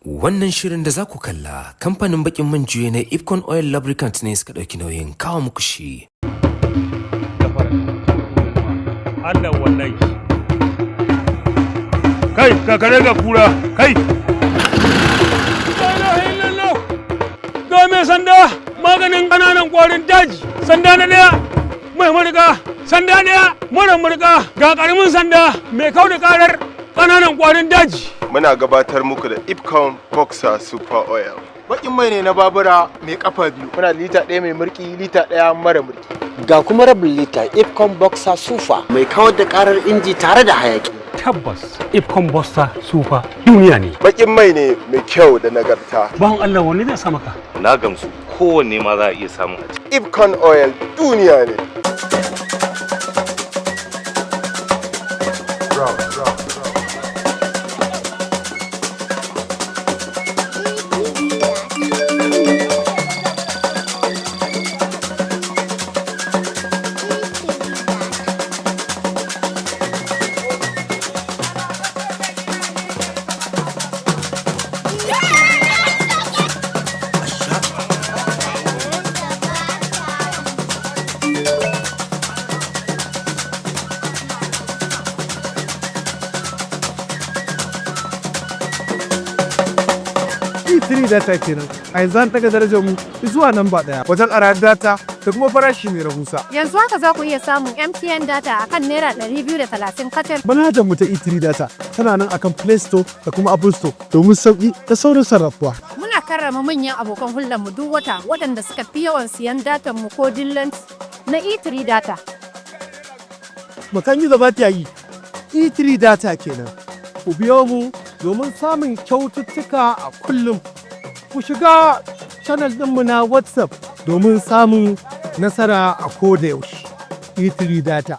Wannan shirin da za ku kalla, kamfanin bakin man juye na Ipcon Oil Lubricant ne suka ɗauki nauyin kawo muku shi. Allah wallahi. Kai, ka kare ga kura, kai. La ilaha illallah. Ga mai sanda, maganin ƙananan ƙwarin daji. Sanda na ɗaya, mai murga, sanda ɗaya, mara murga, ga ƙaramin sanda mai kau da ƙarar ƙananan ƙwarin daji. Muna gabatar muku da Ipcon Boxer Super Oil. Bakin mai ne na babura mai kafa biyu. Muna da lita 1 mai murki, lita 1 mara murki. Ga kuma rabin lita Ipcon Boxer Super mai kawar da karar inji tare da hayaki. Tabbas, Ipcon Boxer Super duniya ne. Bakin mai ne mai kyau da nagarta. Bawan Allah, wanne zai sa maka? Na gamsu, kowanne ma za a iya samu a ciki. Ipcon Oil duniya ne. E3 data kenan. A yanzu an ɗaga darajar mu zuwa namba ɗaya wajen arar data da kuma farashi mai rahusa. Yanzu haka za ku iya samun MTN data a kan ₦230 kacal. Manhajar mu ta E3 data tana nan akan Play Store da kuma Apple Store domin sauƙi da saurin sarrafuwa. Muna karrama manyan abokan hulɗarmu duk wata waɗanda suka fi yawan siyan datan mu ko dillanci na E3 data. Makan gizo ba ta yi. E3 data kenan. Ku biyo mu domin samun kyaututtuka a kullum. Ku shiga channel ɗinmu na WhatsApp domin samun nasara a koda yaushe. E3 data.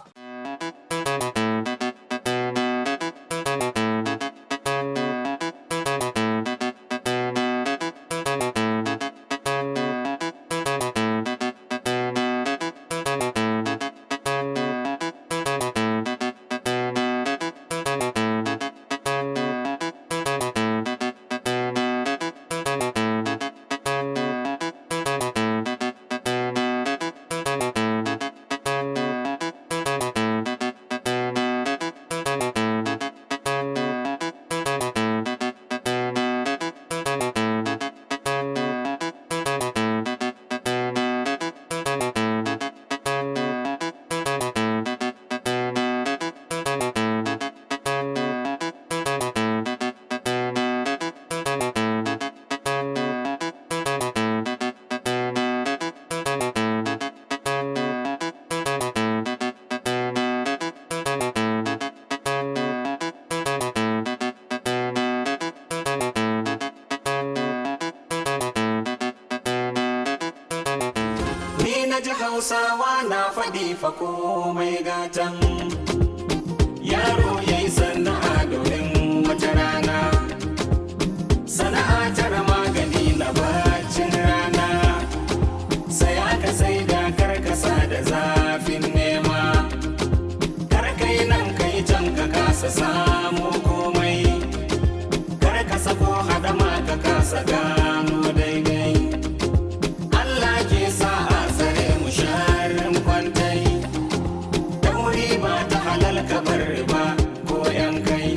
Ni na ji Hausawa na faɗi fa komai gatan. Yaro ya yi sana'a domin wata rana. Sana'a tara magani na bacin rana. Saya ka sai da karkasa da zafin nema. Kar kai nan kai can ka kasa samu komai. Kar ka sako hadama ka kasa gano daidai. Allah ke sa a tsare mu sharrin kwantai. Dauri ba ta halal ka bar riba ko yan kai.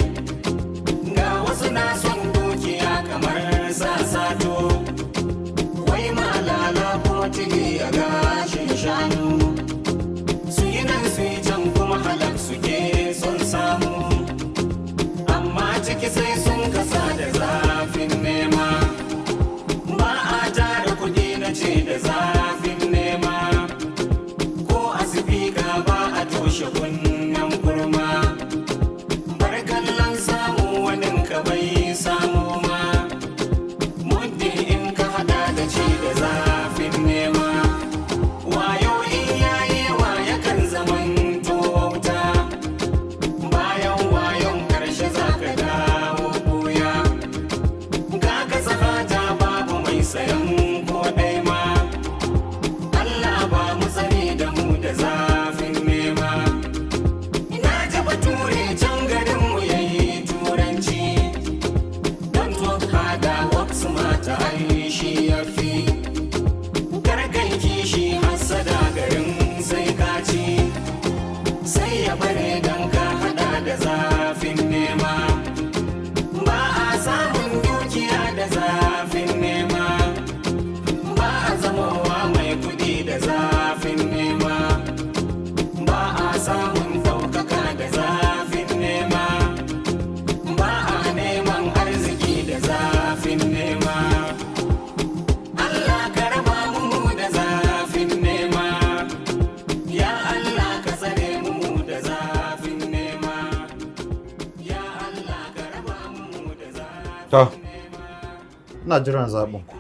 Ina jiran zaɓin ku.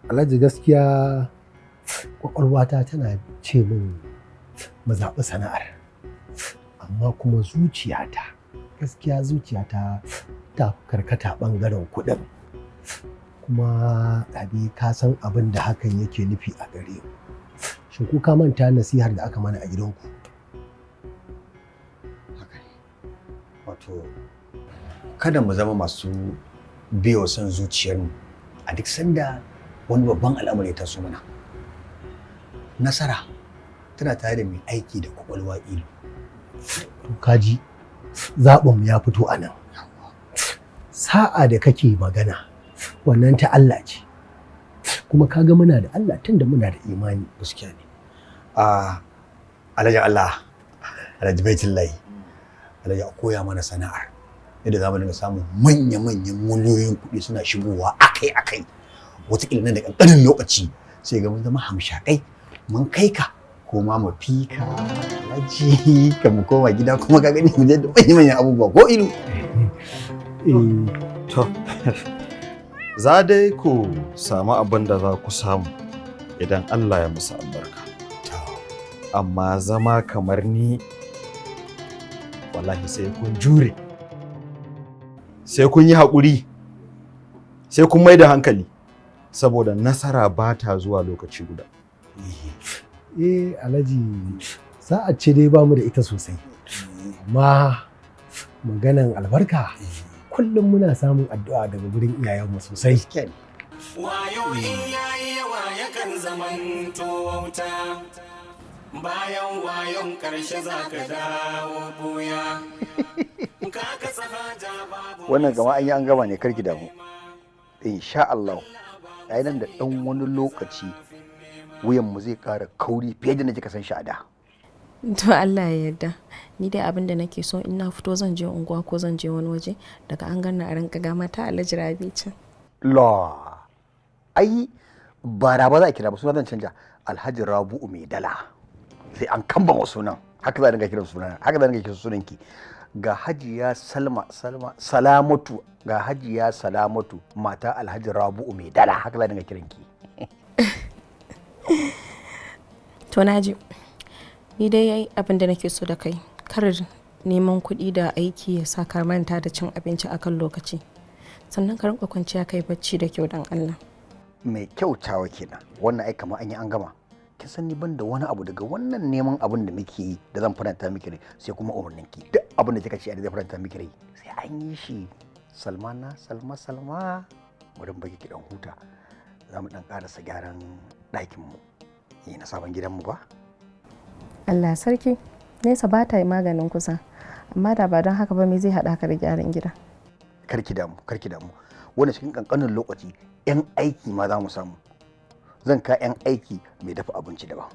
Alhaji, gaskiya kwakwalwata tana ce min mu zaɓi sana'ar, amma kuma zuciyata, gaskiya zuciyata ta karkata ɓangaren kuɗin. Kuma abi ka san abin da hakan yake nufi a gare mu. Shin ko ka manta nasihar da aka mana a gidanku? Haka ne. Wato kada mu zama masu biyo son zuciyarmu a duk sanda wani babban al'amari ya taso mana. Nasara tana tare da mai aiki da kwakwalwa, Ilu. To kaji, zaɓinmu ya fito a nan. Sa'a da kake magana, wannan ta Allah ce. Kuma kaga muna da Allah tunda muna da imani. Gaskiya ne. A Alhaji Allah, Alhaji Baitullahi, Alhaji, a koya mana sana'ar yadda za mu dinga samun manya-manyan miliyoyin kuɗi suna shigowa akai-akai. Wataƙila nan da ƙanƙanin lokaci sai ga mun zama hamshakai, mun kai ka ko ma mu fi ka, Alhaji, ka mu koma gida kuma ka gani mu je da manya-manyan abubuwa ko, Ilu? To, za dai ku samu abin da za ku samu idan Allah ya musu albarka. Amma zama kamar ni, wallahi sai kun jure, sai kun yi haƙuri, sai kun mai da hankali, saboda nasara ba ta zuwa lokaci guda. Eh Alhaji, sa'a ce dai bamu da ita sosai. Amma maganan albarka, kullum muna samun addu'a daga gurin iyayenmu sosai. Wayo in yayi yawa yakan zamanto wauta. Bayan wayon karshe za ka dawo buya. Ka kasa haja babu. Wannan gama an yi an gama ne, karki damu. Insha Allah, ai nan da ɗan wani lokaci wuyan mu zai ƙara kauri fiye da na kika san shi a da. To, Allah ya yarda. Ni dai abin da nake so, in na fito zan je unguwa ko zan je wani waje, daga an ganna a rinka ga mata Alhaji Rabi can. La, ai ba Raba za a kira ba, suna zan canja, Alhaji Rabu'u mai dala. Sai an kamba wa sunan haka, za a dinga kiran sunan haka, za a dinga kiran sunan ki. Ga Hajiya Salma, Salma Salamatu, ga Hajiya Salamatu mata Alhaji Rabu'u mai dala, haka za a dinga kiran ki. To naji. Ni dai abin da nake so da kai, kar neman kuɗi da aiki ya sa ka manta da cin abinci akan lokaci. Sannan ka rinka kwanciya kai bacci da kyau, don Allah. Mai kyautawa kenan. Wannan ai kamar an yi an gama. Kin san ni ban da wani abu daga wannan neman abin da muke yi da zan faranta miki rai, sai kuma umarnin ki. Duk abin da kika ce zai faranta miki rai sai an yi shi. Salmana, Salma, Salma, bari mu baki ki dan huta. Za mu dan karasa gyaran ɗakin mu na sabon gidan mu ba. Allah sarki, nesa ba ta yi maganin kusa. Amma da ba don haka ba, me zai haɗa ka da gyaran gida? Karki damu, karki damu. Wannan cikin kankanin lokaci yan aiki ma za mu samu. Zan ka yan aiki, mai dafa abinci daban,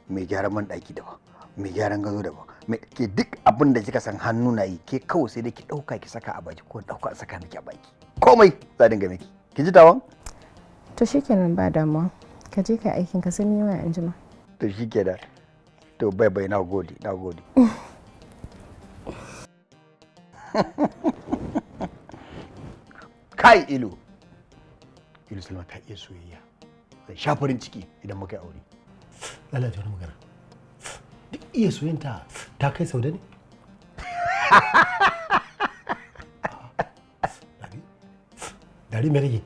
mai gyaran man ɗaki daban, mai gyaran gado daban, mai ke duk abin da kika san hannu na yi. Ke kawai sai dai ki ɗauka ki saka a baki ko ɗauka a saka miki a baki. Komai za a dinga miki. Ki ji tawan? To shikenan, ba damuwa. Ka je ka aikin ka, sai mun yi waya anjima. To shikenan. To bye bye, na gode, na gode. Kai Ilu, Ilu, Salma ta iya soyayya. Zan sha farin ciki idan muka yi aure. Allah ta wani magana. Duk iya soyayyanta ta kai Saude ne? Dari me rage?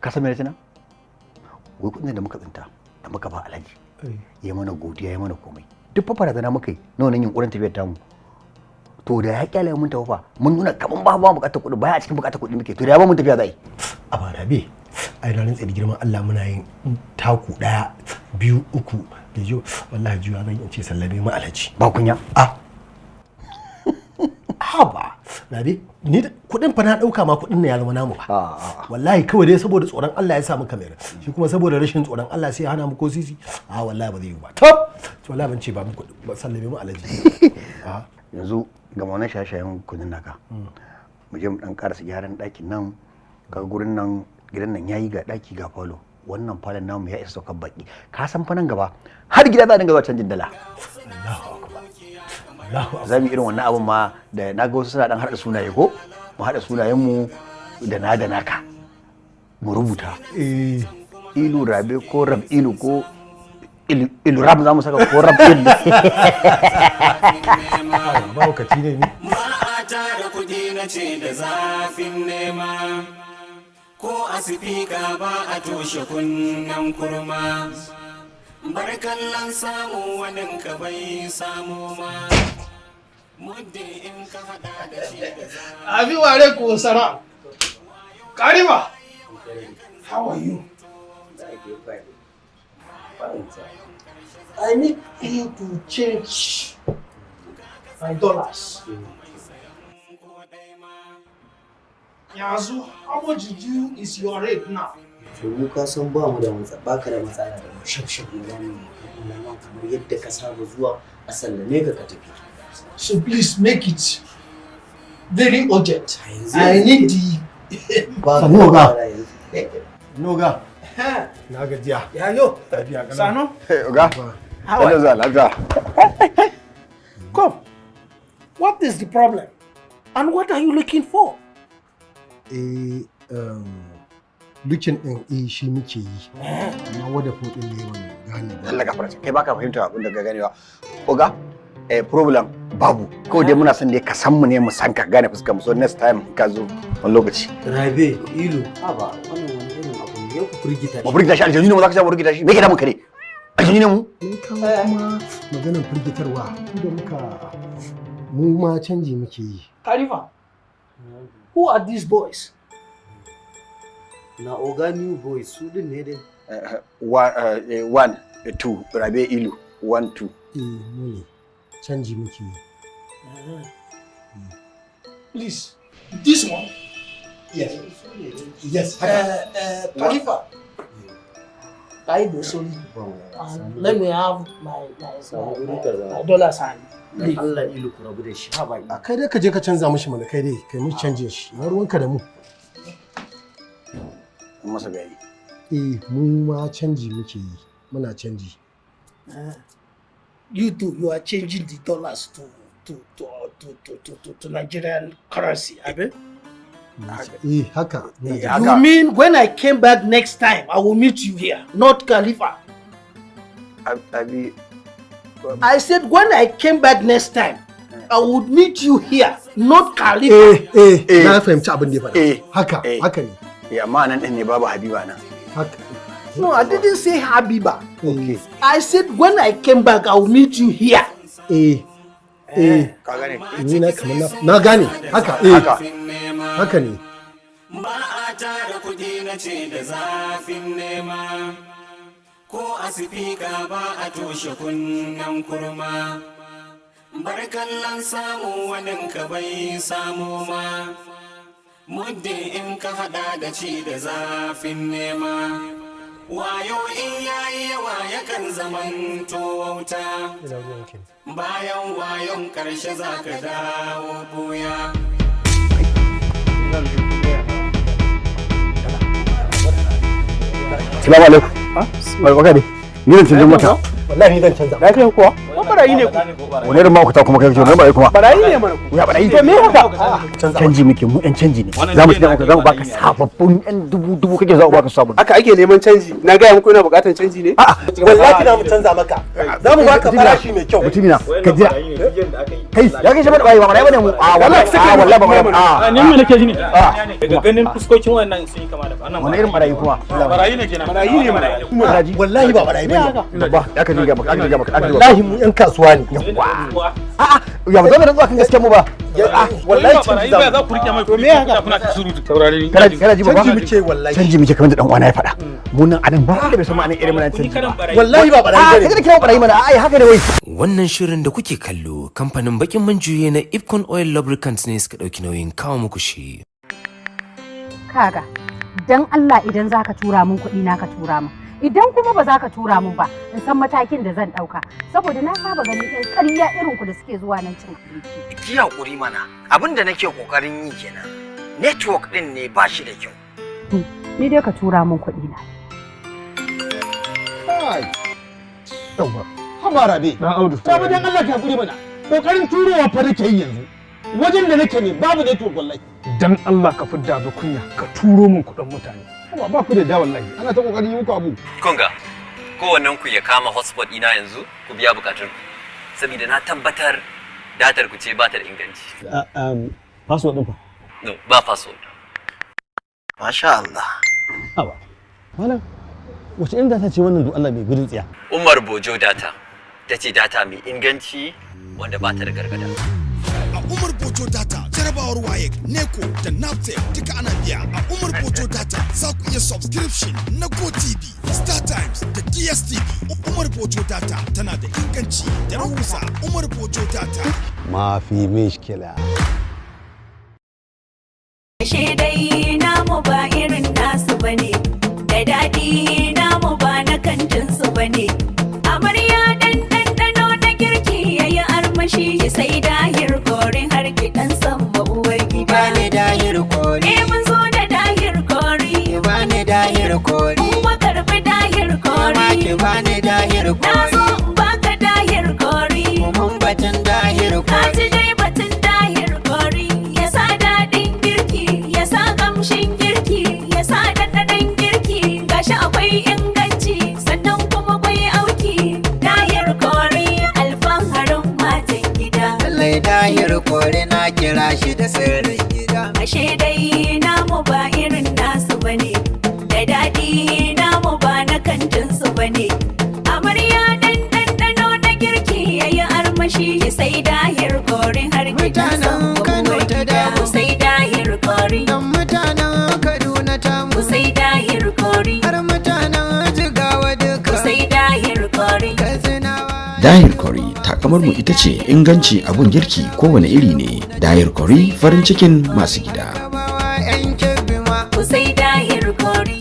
Ka san me na tuna? Wai kuɗin da muka tsinta da muka ba Alhaji, ya mana godiya, ya mana komai. Duk fa barazana muka yi na wannan yunkurin tafiyar tamu. To da ya kyale mun tafi fa, mun nuna kaman ba ba bukatar kuɗi, baya a cikin bukatar kuɗi muke. To da ya ba mun tafiya zai. A ba Rabi, ai na rantse da girman Allah muna yin taku ɗaya, biyu, uku da jo, wallahi juya zan ce sallame mu Alhaji. Ba kunya. A haba Rabi, ni kuɗin fa na ɗauka ma kuɗin na ya zama namu fa. Wallahi kawai dai saboda tsoron Allah ya sa muka mayar. Shi kuma saboda rashin tsoron Allah sai ya hana mu ko sisi. A wallahi ba zai yi ba. Tab! To wallahi ban ce ba mu kuɗi, ba sallame mu Alhaji. Yanzu ga wannan shaye-shayen kunun naka. Mu je mu dan karasa gyaran ɗakin nan, ga gurin nan, gidan nan yayi, ga ɗaki ga falo. Wannan falon namu ya isa saukar baki. Ka san fa nan gaba har gida za a dinga zuwa canjin dala. Allahu akbar. Allahu akbar. Za mu yi irin wannan abin ma da na ga wasu suna dan harda sunaye ko? Mu haɗa sunayenmu da na da naka. Mu rubuta. Ilu Rabe ko Rab Ilu ko Ilu, Ilu Rab za mu saka ko Rab Ilu. Mahaukaci ne ni. Ba a tara kuɗi na ce da zafin nema, ko a sifika ba a toshe kunnen kurma. Bar kallon samu wanin ka bai samu ma. Muddin in ka hada da shi da Abi wa alaikum salam. Karima. How are you? I need you to change my dollars. Yanzu, how much did you is your rate now? To, mu ka san ba mu da matsala, baka da matsala da mu, shaf shaf mu zamu yi nama kamar yadda ka saba zuwa, a sallame ka ka tafi. So please make it very urgent. Yanzu I need the Sannu, oga. Noga. Na gajiya. Yayo. Lafiya kalau. Sanu? Oga. How are Hello, zuwa lafiya. Come. What is the problem? And what are you looking for? Eh, looking din, eh, shi muke yi. Amma wadda for din ne ban gane ba. Allah gafarta. Kai baka fahimta abin da ka ganewa. Oga, problem babu. Kawai dai muna son dai ka san mu ne, mu san ka, gane fuskar mu, so next time ka zo wani lokaci. Rabe, Ilu, haba, wannan wani irin abu ne ya ku firgita Mu firgita shi? Aljanu ne mu za ka sha mu firgita shi? Me ke damun ka ne? Aljanu ne mu? Mun kawo kuma maganar firgitarwa ku da muka mu ma canji muke yi. Khalifa, who are these boys? Na oga, new boys su din ne dai. One, two, Rabe, Ilu, one, two. Eh, mu ne. Canji muke yi. Please, this one. Yes. Khalifa. Kai sorry. And let me have my dollars and Dan Allah Ilu, ku rabu da shi, haba Ilu. A kai dai, ka je ka canza mishi mana, kai dai kai mishi canjin shi. Na ruwanka da mu. Masa bayani. Eh, mu ma canji muke yi. Muna canji. You too, you are changing the dollars to Nigerian currency, abi? Eh, haka. You mean when I came back next time, I will meet you here, not Khalifa? Abi. I said when I came back next time, I would meet you here, not Khalifa. Eh, eh, na fahimci abin da ya faɗa. Haka, haka ne. Eh, amma nan din ne babu Habiba nan. Haka. No, I didn't say Habiba. Okay. I said when I came back, I will meet you here. Eh. Eh. Ka gane? Ni na kamar na gane. Haka, eh. Haka. Haka ne. Ba a tara kuɗi na ce da zafin nema, ko a sifika ba a toshe kunnen kurma. Bar kallon samu wanin ka bai samu ma. Muddin in ka hada da ci da zafin nema. Wayo in yayi yawa yakan zamanto wauta. Bayan wayon karshe za ka dawo buya. Salamu alaikum. Barka dai. Ni zan canza mota. Wallahi zan canza. Lafiya kuwa? Ko barayi ne ku? Wani irin mahaukata kuma kai wani barayi kuma? Barayi ne mana ku. Ya barayi. To me haka? Canji muke mu, yan canji ne. Za mu ci, za mu baka sababbin yan dubu dubu kake, za mu baka sabon. Haka ake neman canji. Na gaya muku ina buƙatar canji ne? A'a. Wallahi za mu canza maka. Za mu baka farashi mai kyau. Mutumina, ka jira. Kai, ya kai shi ba barayi ba, barayi bane mu. A wallahi, a wallahi ba barayi. A ni me nake ji ne? Daga ganin fuskokin wannan sun yi kama da wannan. Wani irin barayi kuma? Barayi ne kenan. Barayi ne mana. Wallahi ba barayi bane. Babba, ya ka dinga maka, aka dinga maka, aka dinga. Wallahi mu yan kasuwa ne. A'a, ya ba za mu rantsuwa kan gaskiyar mu ba. Wallahi canji za za ku rike mai kuɗi kuna ta surutu. Saurare ni. Kana ji babba? Canji muke wallahi. Canji muke kamar da dan uwana ya faɗa. Mu nan anan ba wanda bai san ma'anar irin muna canji ba. Wallahi ba barayi bane. Kaga da kira barayi mana, ai haka ne wai. Wannan shirin da kuke kallo, kamfanin bakin man juye na Ipcon Oil Lubricants ne suka ɗauki nauyin kawo muku shi. Kaga, dan Allah idan zaka tura min kuɗi na ka tura min. Idan kuma ba za ka tura min ba, in san matakin da zan ɗauka. Saboda na saba ganin 'yan ƙarya irin ku da suke zuwa nan cin abinci. Ki hakuri mana, abin da nake kokarin yi kenan. Network din ne ba shi da kyau. Ni dai ka tura min kuɗi na. Kai. Yawwa. Haba Rabe. Dan Audu. Sabu dan Allah ka hakuri mana. Kokarin turowa fa nake yi yanzu. Wajen da nake ne babu network wallahi. Dan Allah ka fidda ni kunya, ka turo min kuɗin mutane. Ba ku da da, wallahi ana ta kokarin yi muku abu. Kunga, kowannen ku ya kama hotspot ina yanzu, ku biya bukatun ku. Saboda na tabbatar datar ku ce ba ta da inganci. Password ɗin fa? No, ba password. Masha Allah. Haba. Malam, wace irin data ce wannan, duk Allah, mai gudun tsiya? Umar Bojo data. Ta ce data mai inganci wanda ba ta da gargada. A Umar Bojo Data, jarabawar WAEC, NECO da NABTEB duka ana biya. A Umar Bojo Data za ku iya subscription na GoTV, Star Times da DSTV. Umar Bojo Data tana da inganci da rahusa. Umar Bojo Data. Mafi mishkila. Ashe dai namu ba irin nasu bane, da daɗi namu ba na kantin su bane. Amarya dan ɗanɗano na girki yayi armashi, sai Dahir Curry har ki ɗan san uwar gida. Bani Dahir Curry. Eh, mun zo da Dahir Curry. Bani Dahir Curry. Kuma karɓi Dahir Curry. Ki bani Dahir Na Curry. zo in baka Dahir Curry. Mun batun Dahir Ka Curry. ji dai batun Dahir Curry, ya sa daɗin girki, ya sa kamshin girki, ya sa ɗanɗanon girki, gashi akwai inganci, sannan kuma akwai auki. Dahir Curry, alfaharin matan gida. Lallai Dahir Curry na kira shi da sirrin gida. Ashe dai namu ba irin nasu bane, da daɗi namu ba na kantin su bane. Amarya dan ɗanɗano na girki yayi armashi, sai Dahir Curry har gidan Mutanen Kano ta damu. Sai Dahir Curry. Dan mutanen Kaduna ta mu. Sai Dahir Curry. Har mutanen Jigawa duka. Sai Dahir Curry. Katsinawa. Dahir Curry, takamar mu ita ce inganci, abun girki kowane iri ne. Dahir Curry, farin cikin masu gida. 'Yan Kebbi ma. Sai Dahir Curry.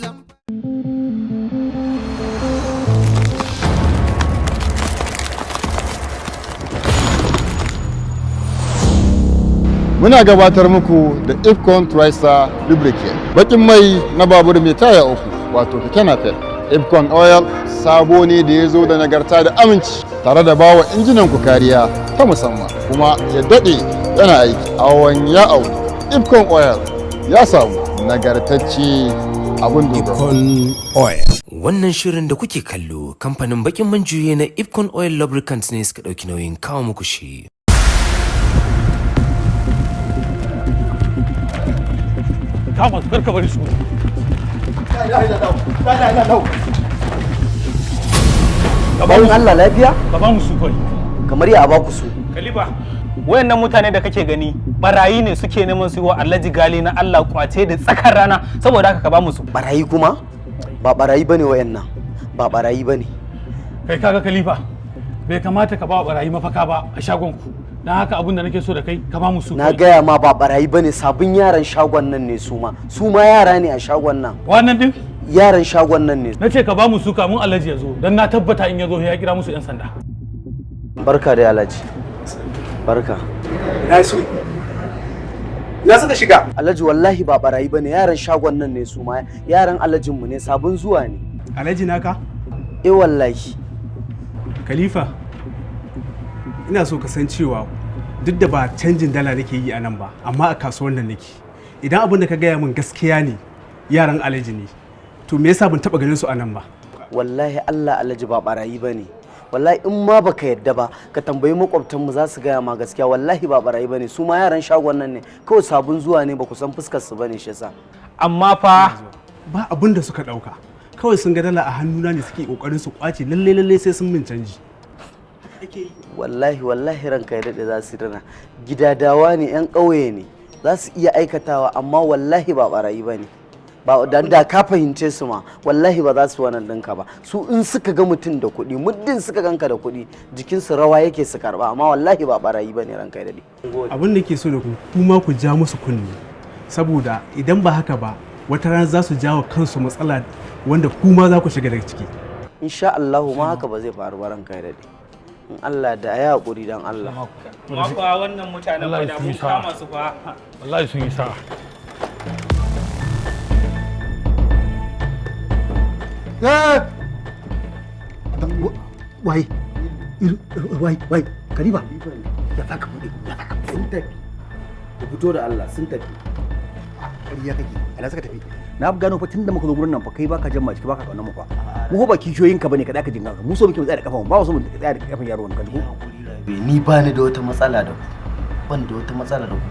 Muna gabatar muku da Ipcon Tristar Lubricant. Bakin mai na babur mai taya uku, wato keke napep. Ipcon Oil sabo ne da ya zo da nagarta da aminci, tare da bawa injinan ku kariya ta musamman, kuma ya daɗe yana aiki awon ya au. Ipcon Oil ya samu nagartacce, abun dogaro. Oil. Wannan shirin da kuke kallo, kamfanin bakin man juye na Ipcon Oil Lubricants ne suka ɗauki nauyin kawo muku shi. Kama su, karka bari su. Bayan Allah, lafiya? Ka ba mu su kawai. Kamar ya a baku su? Kalifa. Wayannan mutane da kake gani barayi ne, suke neman su yi wa Alhaji Gali na Allah kwace da tsakar rana, saboda haka ka ba mu su. Barayi kuma? Ba barayi bane wayannan. Ba barayi bane. Kai, kaga Khalifa, bai kamata ka ba wa barayi mafaka ba a shagon ku. Don haka abin da nake so da kai, ka ba mu su. Na gaya ma, ba barayi bane, sabon yaran shagon nan ne su ma. Su ma yara ne a shagon nan. Wannan din? Yaran shagon nan ne. Na ce ka ba mu su kamun Alhaji ya zo, don na tabbata in ya zo ya kira musu 'yan sanda. Barka dai, Alhaji. Barka. Na su. Na suka shiga. Alhaji, wallahi ba barayi bane, yaran shagon nan ne su ma. Yaran alhajin mu ne, sabon zuwa ne. Alhaji naka? Eh, wallahi. Khalifa, ina so ka san cewa duk da ba canjin dala nake yi a nan ba, amma a kasuwar nan nake. Idan abin da ka gaya min gaskiya ne, yaran alhaji ne, to me yasa ban taba ganin su a nan ba? Wallahi Allah, Alhaji, ba barayi bane. Wallahi in ma baka yadda ba, ka tambayi makwabtanmu, za su gaya ma gaskiya. Wallahi ba barayi bane, su ma yaran shagon nan ne, kawai sabon zuwa ne, ba ku san fuskar su bane, shi yasa. Amma fa ba abin da suka dauka, kawai sun ga dala a hannuna ne suke kokarin su kwace, lalle lalle sai sun min canji. Wallahi, wallahi, ranka ya daɗe, za su rana gidadawa ne, yan ƙauye ne, za su iya aikatawa, amma wallahi ba barayi bane ba. Dan da ka fahimce su ma, wallahi ba za su wannan ɗinka ba. Su in suka ga mutum da kuɗi, muddin suka ganka da kuɗi, jikinsu rawa yake su karba. Amma wallahi ba barayi bane, ranka ya daɗe. Abin da ke so da ku, kuma ku ja musu kunni, saboda idan ba haka ba, wata rana za su jawo kansu matsala wanda kuma za ku shiga daga ciki. Insha Allah ma haka ba zai faru ba, ranka ya daɗe, in Allah da ya haƙuri, dan Allah. Amma fa wannan mutanen fa da mun kama su fa. Wallahi sun yi sa'a. Wai, wai, wai, Kariba, ya za ka buɗe, ya za ka Sun tafi. Ku fito da Allah, sun tafi. Ƙarya kake. Ina suka tafi? Na gano fa tunda muka zo gurin nan fa kai baka jan ciki, baka kaunar mu fa. Mu fa ba kishiyoyin ka bane, ka da ka jinga ka. Mu so muke mu tsaya da kafa mu, ba mu so mu tsaya da kafan yaro wannan, ka ji ko? Ni ba ni da wata matsala da ku, ban da wata matsala da ku.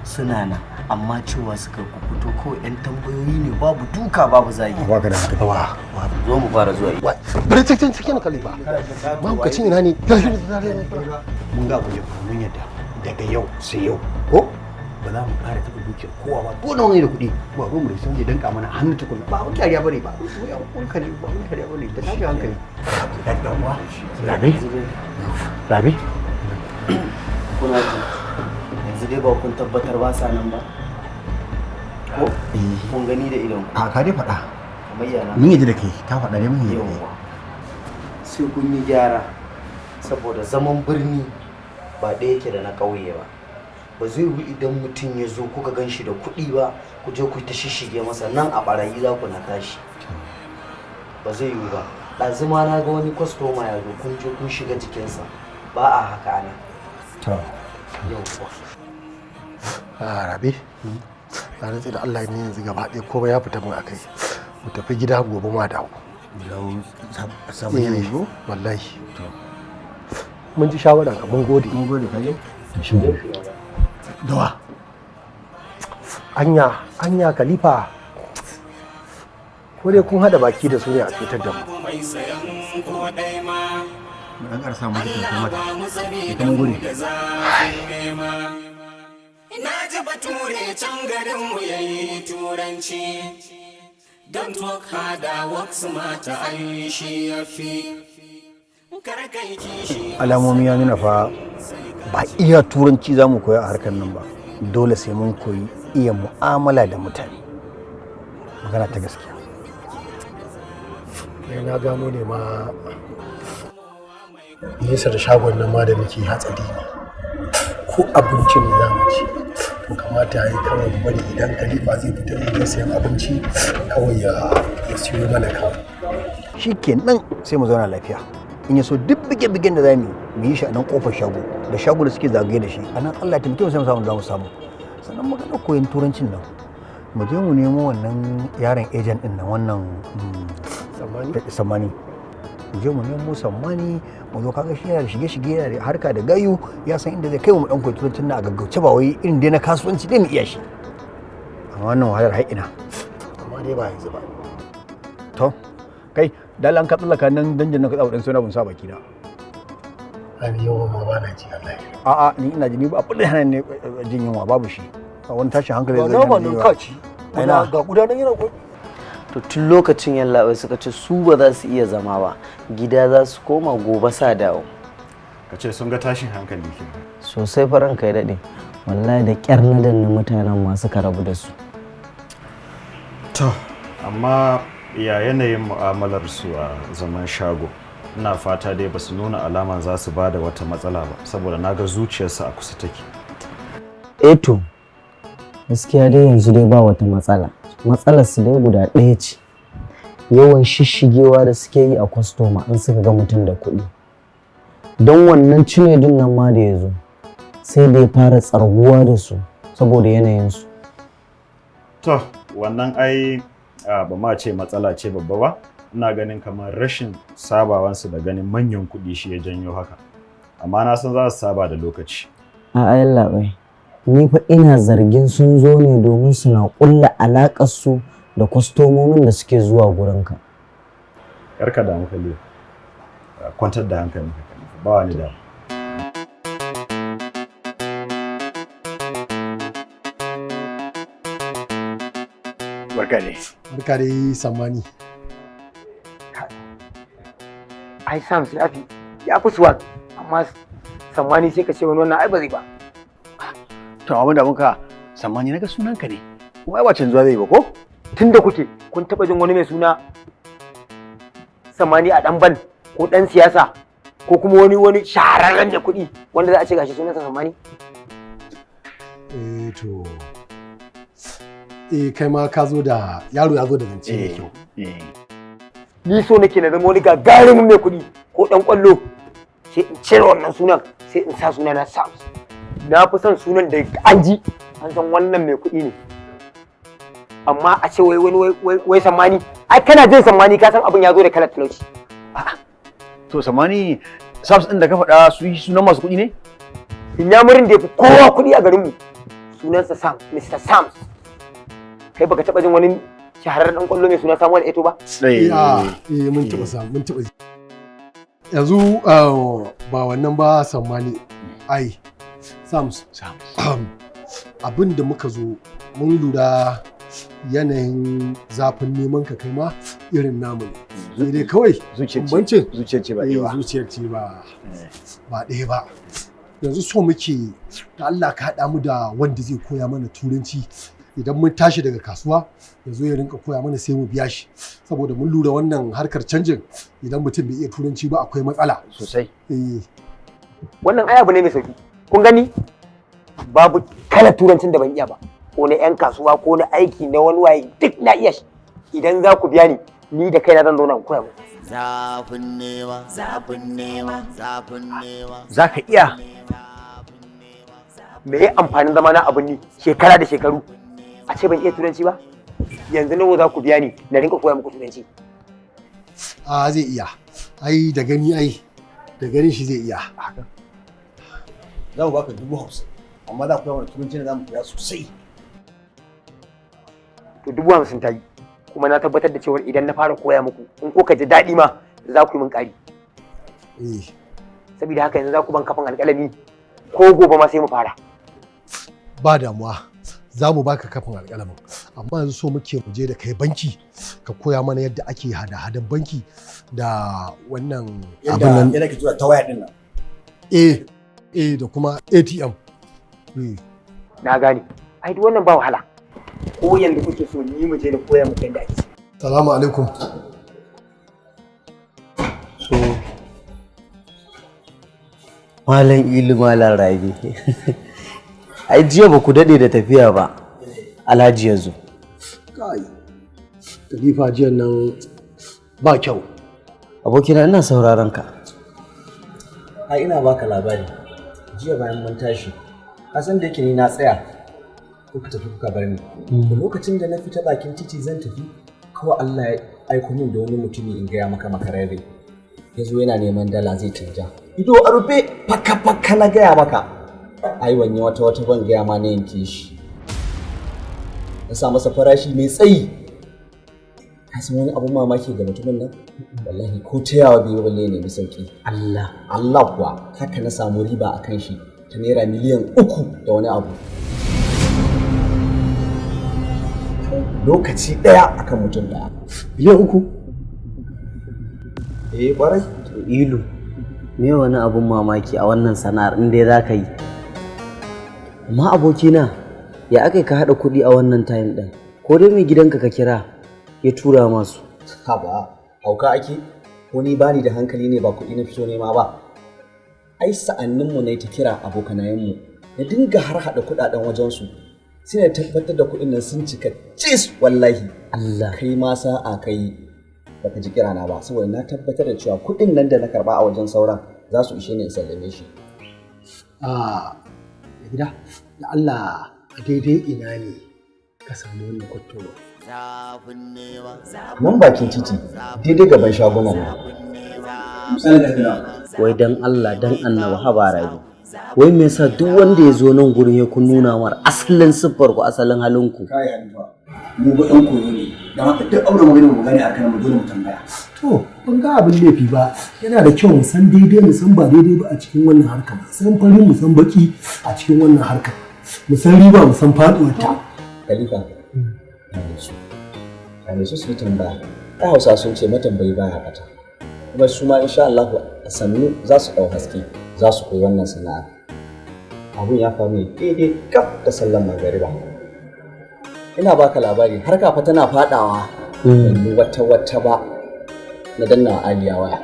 Suna nan, amma cewa suka ku fito ko yan tambayoyi ne, babu duka babu zagi. Baka da hankali. Wa? Zo mu fara zuwa. Bari cikin cikin Khalifa. Mahaukacin ina ne? Mun ga abu ne, mun yadda daga yau sai yau ko ba za mu ƙara taɓa dukiyar kowa ba, ko nawa ne da kuɗi ba ruwan mu da sun je danka mana hannu tukunna. Ba wani dariya bane ba, hankali ba wani dariya bane da tashin hankali da dan uwa. Rabi, Rabi. Kuna ji, yanzu dai ba kun tabbatar ba sa nan ba ko? Kun gani da idon ku? A ka dai faɗa. Kamar yana Mun yadda da kai, ka faɗa dai, mun yadda da kai. Sai kun yi gyara, saboda zaman birni ba ɗaya yake da na ƙauye ba. Ba zai yiwu idan mutum ya zo kuka gan shi da kuɗi ba, ku je ku ta shishige masa nan, a ɓarayi za ku na tashi. Ba zai yiwu ba. Ɗazu ma na ga wani kwastoma ya zo, kun je kun shiga jikinsa. Ba a haka ana. To. Yauwa. A Rabi, na rantse da Allah ne, yanzu gaba ɗaya komai ya fita mun akai. Mu tafi gida, gobe ma dawo. Dawo sabon yanayi ko? Wallahi. Mun ji shawaran ka, mun gode. Mun gode, kaje. Dawa. Anya, anya Khalifa. Ko dai kun hada baki da su ne a cutar da mu. Mai sayan ko ɗai ma. Mu dan ƙara samu mutum Allah mata. ba mu tsari Ita mun gode. da zafin nema. Na ji bature can garin mu yayi turanci. Don't work harder, work smarter, ai shi ya fi. Kar kai kishi. Alamomi ya nuna fa ba iya turanci za mu koya a harkar nan ba, dole sai mun koyi iya mu'amala da mutane, magana ta gaskiya. Ai na gano ne ma nesa da shagon nan ma da muke hatsari ne. Ko abinci ne za mu ci, to kamata ya yi kawai mu bari idan Khalifa zai fita ya je sayan abinci, kawai ya siyo mana kawai. Shi kenan, sai mu zauna lafiya. In ya so duk bige-bigen da za mu yi, mu yi shi a nan kofar shago da shago da suke zagaye da shi a nan. Allah ya taimake mu, sai mu samu, za mu samu. Sannan magana koyon turancin nan, mu je mu nemo wannan yaron agent din nan, wannan Sammani. Mu je mu nemo Sammani, mu zo. Kaga shi yana da shige-shige, yana da harka da gayu, ya san inda zai kai mu dan koyi turancin nan a gaggauce, ba wai irin dai na kasuwanci dai mu iya shi. Amma wannan wahalar har ina? Amma dai ba yanzu ba. To kai, dalan ka tsallaka nan danjin nan, ka tsawo dan sona bun sa baki na. Ai yawan ma ba na ji Allah. A'a, ni ina ji, ni ba abin da hana ne jin yunwa, babu shi. A wani tashin hankali Ba zai nama hana nan yunwa. ka ci. Ina? Ga gudanar yana ko. To tun lokacin yallaɓai suka ce su ba za su iya zama ba, gida za su koma, gobe sa dawo. Ka ce sun ga tashin hankali ke? Sosai faran kai daɗe, wallahi da ƙyar na danna mutanen masu ka rabu da su. To, amma ya yanayin mu'amalar su a zaman shago? Ina fata dai ba su nuna alaman za su ba da wata matsala ba, saboda na ga zuciyarsu a kusa take. Eh to, gaskiya dai yanzu dai ba wata matsala. Matsalar su dai guda ɗaya ce, yawan shishigewa da suke yi a kwastoma in suka ga mutum da kuɗi. Don wannan Cinedun nan ma da ya zo, sai da ya fara tsarguwa da su saboda yanayinsu. To, wannan ai ba ma ce matsala ce babba ba. Ina ganin kamar rashin sabawansu da ganin manyan kuɗi shi ya janyo haka. Amma na san za su saba da lokaci. A'a yallaɓai, ni fa ina zargin sun zo ne domin suna ƙulla alaƙar su da kwastomomin da suke zuwa gurinka. Kar ka damu Khalifa. Kwantar da hankalinka Khalifa, ba wani damu. Barka dai. Barka dai, Sammani. Ai Sam ya fi swag, amma Sammani sai ka ce wani wannan ai ba zai ba. To, abin da muka Sammani, naga sunanka ne. Kuma ai ba canzuwa zai yi ba ko? Tunda kuke, kun taba jin wani mai suna Sammani a dan bal ko dan siyasa ko kuma wani shahararren da kuɗi wanda za a ce gashi sunansa Sammani? Eh to, eh kai ma ka zo da yaro, ya zo da zance mai kyau. Ni so nake na zama wani gagarumin mai kuɗi ko dan kwallo, sai in cire wannan sunan, sai in sa suna na Sams. Na fi son sunan da an ji an san wannan mai kuɗi ne. Amma a ce wai wani wai sammani, ai kana jin sammani ka san abin ya zo da kalar talauci. To sammani, Sams ɗin da ka faɗa su yi sunan masu kuɗi ne? Inyamurin da ya fi kowa kuɗi a garinmu sunansa Sam, Mr. Sams. Kai baka taɓa jin wani shahararren ɗan ƙwallo mai suna Samuel Eto'o ba? Eh, mun taɓa samu, mun taɓa ji. Yanzu ba wannan ba, sammani, ai Sams, abin da muka zo, mun lura yanayin zafin neman ka kai ma irin namu ne, sai dai kawai bambancin zuciyar ce ba ɗaya ba. Zuciyar ce ba ɗaya ba. Yanzu so muke da Allah ka haɗa mu da wanda zai koya mana Turanci. Idan mun tashi daga kasuwa ya zo ya rinka koya mana, sai mu biya shi, saboda mun lura wannan harkar canjin, idan mutum bai iya Turanci ba akwai matsala. Sosai. Eh. Wannan ai abu ne mai sauki. Kun gani, babu kalar Turancin da ban iya ba, ko na 'yan kasuwa, ko na aiki, na wani waye, duk na iya shi. Idan za ku biya ni, ni da kaina zan zauna in koya muku. Zafin nema, zafin nema, zafin nema. Za ka iya? Me ya amfanin zama na abin ni shekara da shekaru a ce ban iya Turanci ba? Yanzu nawa za ku biya ni na rinka koya muku Turanci? A, zai iya ai, da gani, ai da ganin shi zai iya. Za mu baka 50,000, amma za ku koya mana Turanci ne, za mu koya sosai. To, 50,000 ta yi, kuma na tabbatar da cewa idan na fara koya muku, in kuka ji daɗi ma za ku yi min ƙari. Saboda haka yanzu za ku ban kafin alƙalami, ko gobe ma sai mu fara. Ba damuwa, za mu baka kafin alƙalamin, amma yanzu so muke mu je da kai banki ka koya mana yadda ake hada-hadan banki da wannan abin nan. Yadda ake tura ta waya din nan. Eh, da kuma ATM, eh. Na gane, ai duk wannan ba wahala. Ko yanzu kuke so ni mu je da koya muku yadda ake? Salamu alaikum. So Malam Ilu, Malam Rabi, ai jiya ba ku daɗe da tafiya ba Alhaji ya zo. Kai Khalifa, jiyan nan ba kyau. Abokina, ina sauraron ka. Ai ina baka labari, jiya bayan mun tashi, ka san da yake ni na tsaya, kuka tafi kuka bar ni. Lokacin da na fita bakin titi zan tafi, kawai Allah ya aiko min da wani mutumi, in gaya maka, makararre ya zo yana neman dala zai canja, ido a rufe faka faka. Na gaya maka, ai ban yi wata wata ban gaya ma, na yanke shi, na sa masa farashi mai tsayi. Ka san wani abun mamaki ga mutumin nan? Wallahi ko tayawa bai yi balle ne nemi sauki. Allah? Allah kuwa, haka na samu riba a kan shi ta naira miliyan 3 da wani abu lokaci ɗaya akan mutum ɗaya. Miliyan 3? Eh, kwarai. To Ilu, me wani abun mamaki a wannan sana'ar in dai za ka yi? Amma abokina, ya aka ka haɗa kuɗi a wannan time ɗin? Ko dai mai gidanka ka kira ya tura masu? Haba, hauka ake? Ko ni bani da hankali ne? Ba kuɗi na fito nema ba. Ai sa'anninmu ne ta kira, abokanayenmu, na dinga har haɗa kuɗaɗen wajensu, sai na tabbatar da kuɗin nan sun cika cis wallahi. Allah? Kai ma sa'a kai baka ji kirana ba, saboda na tabbatar da cewa kuɗin nan da na karɓa a wajen sauran za su ishe ni in sallame shi. A gida da Allah, a daidai ina ne ka samu wannan kwastoma? Nan bakin titi, daidai gaban shagunan nan. Wai dan Allah dan Annabi, haba Rabi. Wai me yasa duk wanda ya zo nan gurin ya kun nuna mar asalin siffar ku, asalin halin ku? Kai Hanifa, mu ba ɗan koyo ne, don haka duk aure mu gani mu gane akan mu, dole mu tambaya. To, ban ga abin laifi ba. Yana da kyau mu san daidai, mu san ba daidai ba a cikin wannan harkar, mu san fari, mu san baki a cikin wannan harkar, mu san riba, mu san faduwar ta. Khalifa, kane su su yi tambaya. Ai Hausa sun ce matambayi baya bata. Kuma su ma insha Allah a sannu za su ɗau haske, za su koyi wannan sana'a. Abun ya faru ne daidai gab da sallan magariba. Ina baka labari, har kafa tana fadawa. Ban yi wata wata ba, na danna wa Aliya waya.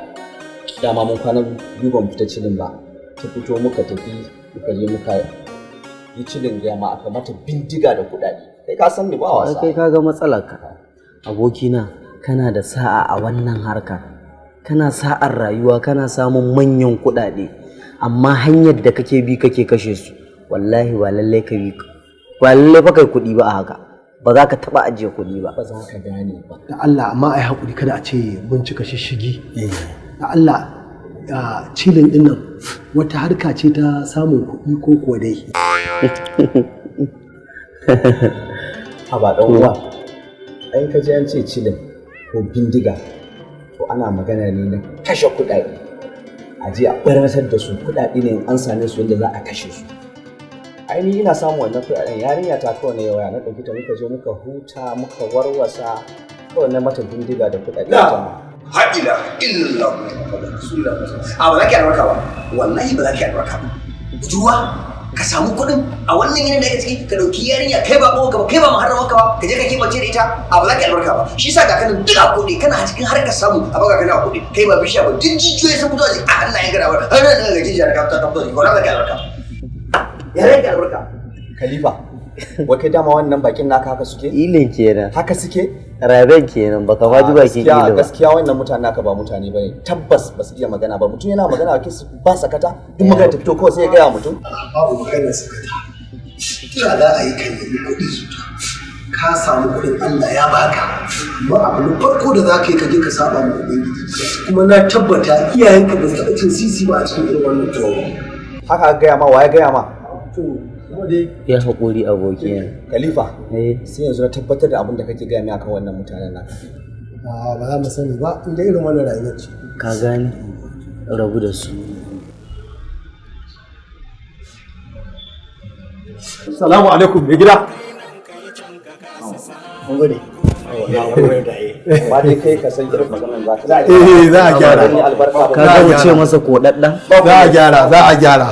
Dama mun kwana biyu ban fita cilin ba. Ta fito muka tafi, muka je muka yi cilin, gaya ma aka mata bindiga da kuɗaɗe. Kai ka san ni ba Ai wasa. kai ka ga matsalar ka. Abokina, kana da sa'a a wannan harkar. Kana sa'ar rayuwa, kana samun manyan kuɗaɗe. Amma hanyar da kake bi kake kashe su, wallahi ba lallai ka bi, ba lallai fa kai kuɗi ba a haka. Ba za ka taɓa ajiye kuɗi ba. Ba za ka gane ba. Da Allah, amma ai hakuri, kada a ce mun cika shishigi. Da Allah, a cilin din nan wata harka ce ta samun kuɗi ko kuwa dai? Haba ɗan uwa, ai ka ji an ce cilin ko bindiga, to ana magana ne na kashe kuɗaɗe. A je a ɓarnatar da su, kuɗaɗe ne in an same su wanda za a kashe su. Ai ni ina samun wannan kuɗaɗen, yarinya ta kawai na waya na ɗauki ta, muka zo muka huta, muka warwasa, kawai na mata bindiga da kuɗaɗe ita ma. Haɗila illallah Muhammadu Rasulullah. A ba za ki albarka ba, wallahi ba za ki albarka ba. Budurwa ka samu kuɗin a wannan yanayin da ake ciki, ka ɗauki yarinya, kai ba ka ba, kai ba muharraman ka ba, ka je ka keɓance da ita, a ba za ki albarka ba. Shi sa ga kanan duk a kuɗi kana cikin harkar samu, a baka kana kuɗi, kai ba bishiya ba, duk jijiyoyi sun fito a jikin a hannayen ka da wani har nan ga jijiya ka ta fito, ba za ki albarka ba. Ya rage albarka. Khalifa, wai kai dama wannan bakin naka haka suke? Ilin kenan. Haka suke? Raben kenan, baka ma ji bakin Gaskiya ili ba. Gaskiya wannan mutanen naka ba mutane bane. Tabbas ba su iya magana ba. Mutum yana magana bakin su ba sakata, duk magana ta fito kawai sai ya gaya wa mutum. Babu maganar sakata. Ta za a yi ka nemi kuɗi? Ka samu kuɗin, Allah ya baka, amma abu na farko da za ka yi, ka je ka saba ma Ubangiji. Kuma na tabbata iyayenka ba su taɓa cin sisi ba a cikin irin wannan tuwo. Haka aka gaya ma, wa ya gaya ma? To, kuma dai Ya haƙuri, abokina. Khalifa, sai yanzu na tabbatar da abin da kake gaya min akan wannan mutanen naka. A ba za mu sani ba inda irin wannan rayuwar ce. Ka gane, rabu da su. Salamu alaikum, mai gida. Mun gode. Ba dai kai ka san irin maganar za ka. Eh, za a gyara. Ka ga wuce masa koɗaɗɗan. Za a gyara, za a gyara.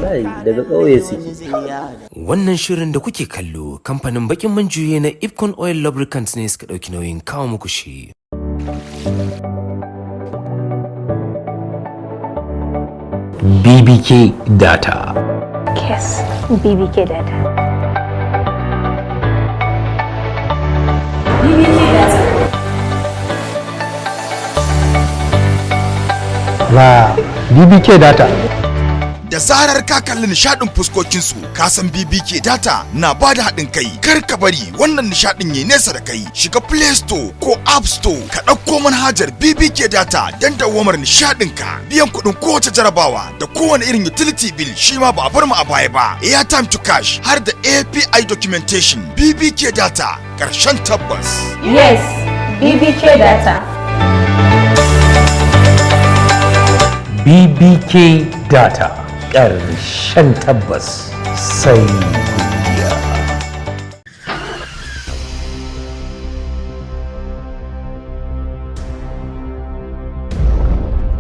Wallahi daga ƙauye suke. Wannan shirin da kuke kallo, kamfanin bakin man juye na Ipcon Oil Lubricants ne suka ɗauki nauyin kawo muku shi. BBK Data. Yes, BBK Data. BBK Data. La BBK Data. Da zarar ka kalli nishadin fuskokinsu, ka san BBK Data na ba da haɗin kai. Kar ka bari wannan nishadin ya nesa da kai. Shiga Play Store ko App Store, ka ɗauko manhajar BBK Data don dawwamar nishadin ka. Biyan kuɗin kowace jarabawa da kowane irin utility bill shi ma ba a bar mu a baya ba. Airtime to cash har da API documentation. BBK Data, ƙarshen tabbas. Yes, BBK Data. BBK Data. Ƙarshen tabbas, sai godiya.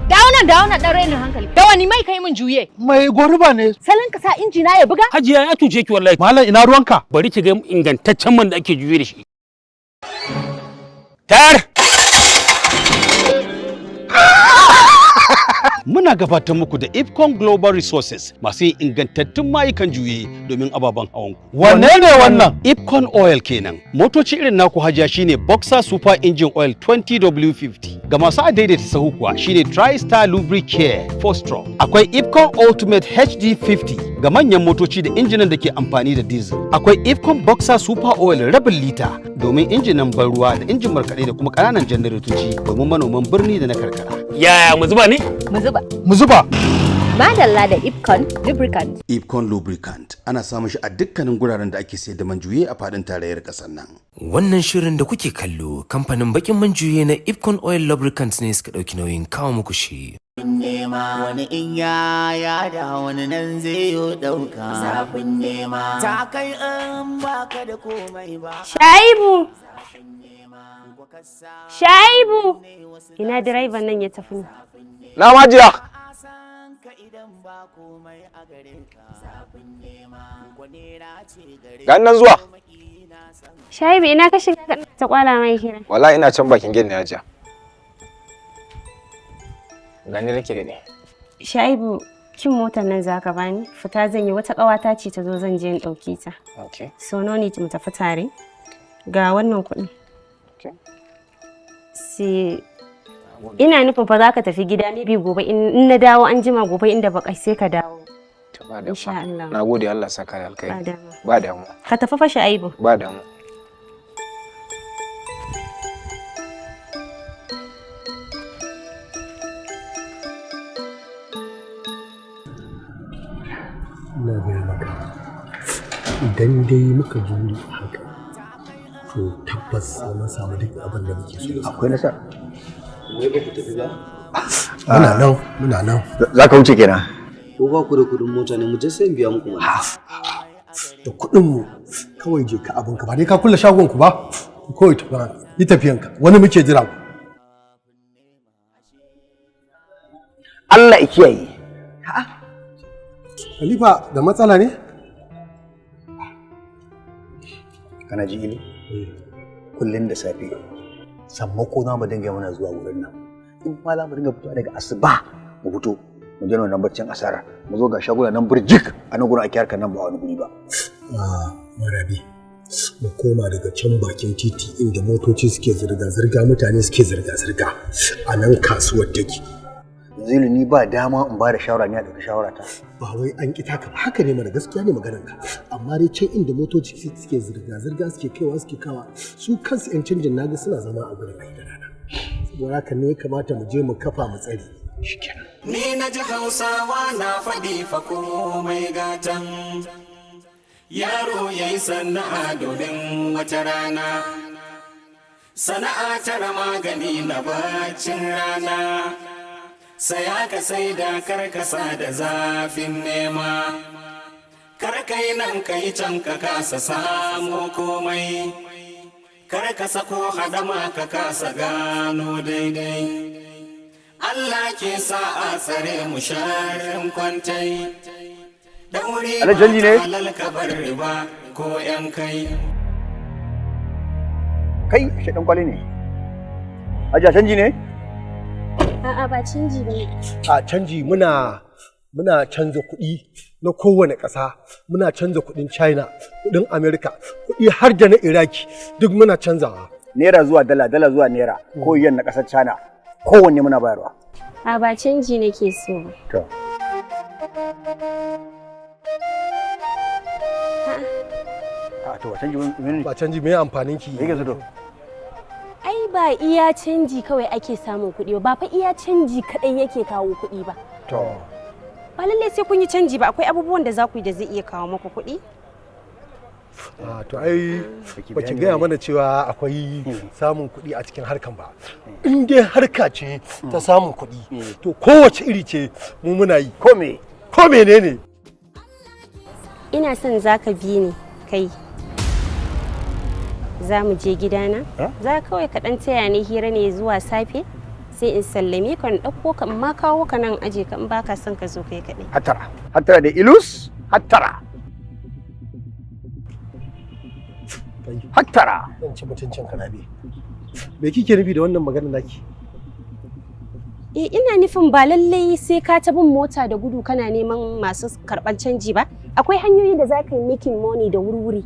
Dawo nan, dawo nan, ɗan rainin hankali. Da wani mai kai min juye? Mai goruba ne. Salon ka sa injina ya buga? Hajiya, ya cuce ki wallahi. Malam, ina ruwanka? Bari ki ga ingantaccen man da ake juye da shi. Tar! Muna gabatar muku da Ipcon Global Resources, masu yin ingantattun mayukan juye domin ababen hawan ku. Wanne ne wannan? Ipcon Oil kenan. Motoci irin naku, Hajiya, shine Boxer Super Engine Oil 20W50. Ga masu adaidaita sahu kuwa shine TriStar Lubricare 4 Stroke. Akwai Ipcon Ultimate HD50 ga manyan motoci da injinan da ke amfani da diesel. Akwai Ipcon Boxer Super Oil rabin lita domin injinan ban ruwa da injin markaɗe da kuma ƙananan janaretoci domin manoman birni da na karkara. Yaya, mu zuba ne? Mu zuba. Mu zuba. Madalla da Ipcon Lubricant. Ipcon Lubricant ana samun shi a dukkanin guraren da ake sayar da man juye a faɗin tarayyar ƙasar nan. Wannan shirin da kuke kallo, kamfanin bakin man juye na Ipcon Oil Lubricants ne suka ɗauki nauyin kawo muku shi. Nema wani in ya yada, wani nan zai yi ɗauka. Zafin nema ta kai in baka da komai ba. Shaibu! Shaibu! Ina direban nan ya tafi ne? Na majiya. Ga nan zuwa. Shaibu, ina ka shiga ka ta kwala mai kira? Wallahi ina can bakin gate ne, Hajiya. Gani nake gani. Shaibu, kin motar nan zaka bani? Fita zan yi, wata ƙawata ce ta zo, zan je in ɗauke ta. Okay. So no need mu tafi tare. Ga wannan kuɗin. Okay. Sai ina nufin fa za ka tafi gida, maybe gobe in na dawo, an jima gobe inda baka sai ka dawo. Ba damuwa. Insha Allah. Na gode, Allah saka da Ba alkhairi. damuwa. Ba damuwa. Ka tafi fa, Shu'aibu. Ba damuwa. Ina gaya maka, idan dai muka jure a haka, to tabbas sai mun samu duk abin da muke so. Akwai nasara. Wai ba ku tafi ba? Muna nan, muna nan. Za ka wuce kenan? Ko ba ku da kuɗin mota ne? Mu je sai in biya muku mana. Da kuɗin mu, kawai je ka abinka. Ba dai ka kulle shagon ku ba? Kawai tafi, yi tafiyanka, wani muke jira. Allah ya kiyaye. Khalifa, da matsala ne? Kana ji ili? Kullum da safe sammako za mu dinga muna zuwa wurin nan. In ma za mu dinga fitowa daga asuba, mu fito mu je wannan baccin asara, mu zo ga shaguna nan burjik a nan gurin ake harkar nan, ba wani guri ba. Ah, Marabi, mu koma daga can bakin titi inda motoci suke zirga-zirga, mutane suke zirga-zirga, a nan kasuwar take. Yanzu ni ba dama in ba da shawara ne a ɗauki shawara ta? Ba wai an ƙi taka ba, haka ne mana, gaskiya ne maganar ka. Amma dai can inda motoci suke zirga-zirga, suke kaiwa suke kawa, su kansu 'yan canjin naga suna zama a gurin ai da rana. Saboda haka ne ya kamata mu je mu kafa mu tsare. Shikenan. Ni na ji Hausawa na faɗi fa komai gatan. Yaro ya yi sana'a domin wata rana. Sana'a tara magani na baccin rana. Saya ka sai da karkasa da zafin nema. Kar kai nan kai can ka kasa samu komai. Kar ka sako hadama ka kasa gano daidai. Allah ke sa a tsare mu sharrin kwantai. Daure Alhaji canji ne? Halal ka bar riba ko 'yan kai. Kai, ashe dan kwali ne. Hajiya, canji ne? A'a, ba canji ba ne. A canji, muna canza kuɗi na kowane ƙasa, muna canza kuɗin China, kuɗin America, kuɗi har da na Iraki, duk muna canzawa. Naira zuwa dala, dala zuwa naira, ko yen na ƙasar China, kowanne muna bayarwa. A ba canji nake so ba. To. A to, ba canji ne. Ba canji, me amfanin ki? Me yake so to? Ai ba iya canji kawai ake samun kuɗi ba, ba fa iya canji kaɗai yake kawo kuɗi ba. To. Ba lallai sai kun yi canji ba, akwai abubuwan da za ku yi da zai iya kawo muku kuɗi. A to, ai ba ki gaya mana cewa akwai samun kuɗi a cikin harkan ba. In dai harka ce ta samun kuɗi, to kowace iri ce mu muna yi. Ko me? Ko menene? Ina son za ka bi ni kai. Za mu je gidana. Za kawai ka ɗan taya ni hira ne zuwa safe, sai in sallame ka, in ɗauko ka, in ma kawo ka nan aje ka in baka son ka zo kai kaɗai. Hattara, hattara da ilus, hattara. Hattara. Zan ci mutuncin ka, Rabi. Me kike nufi da wannan maganar naki? Eh, ina nufin ba lallai sai ka ta bin mota da gudu kana neman masu karɓar canji ba. Akwai hanyoyi da za ka yi making money da wurwuri.